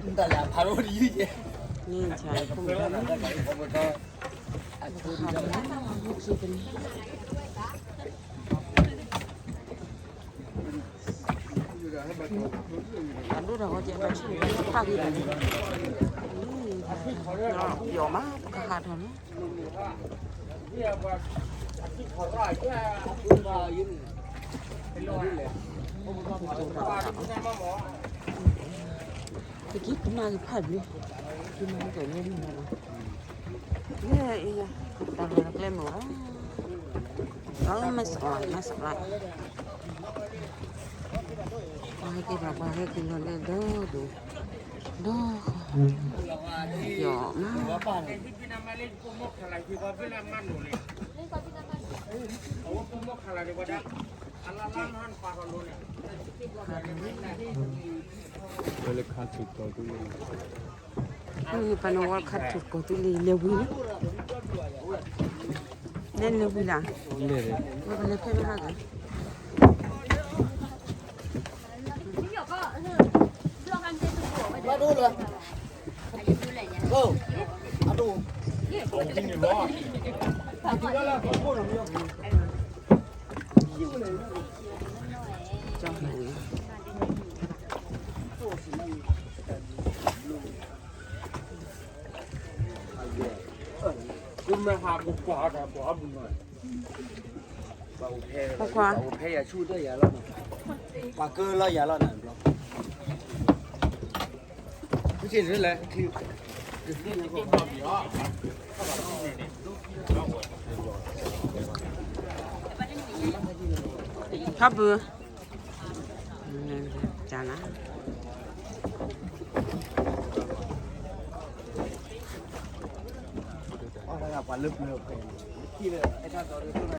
န့ၣ်ဆါဖိမုၣ်တၢ်န့ၣ် တဟးထီၣ်လၢဟီၣ်ခိၣ်တန့ၣ် တၢ်ဒိၣ်တၢ်ဂီၤကဲတၢ်ဆူၣ်န့ၣ် ဖးဂ့ၤတၢ်န့ၣ် ပယီၤမး ပကဟးထီၣ်န့ၣ် တက့ၢ် ကမၣ်ကဖးဘျုး ကမၣ်ကဖးဘျုး ယဲ တၢ်လီၢ်တကျဲမုၢ်ဘၣ် အမ့ၢ်စးလၢ မ့ၢ်စးလၢ ပှၤဟဲက့ၤဒီး ပှၤဟဲက့ၤလီၤလၢဒီဒူၣ် ဒီ ယီၤမး ဝဲလၢခါဆူၣ် ပှၤနဝဲခါထူၣ်ကိးသုလၢလဲၤဝံၤလံ လဲၤလဲၤဝံၤလံ လဲၤဒီး ဝဲပလဲၤဖဲလၢဟါဂၤ ဘၣ်ဒိလၢ အဒိ ကၠီၣ်န့ၣ် ပကွၢ် ပှၤကလီၤယၤလီၤနၤဘျီ ထီဘု ကနၤ ပှၤလၢပျၢၤ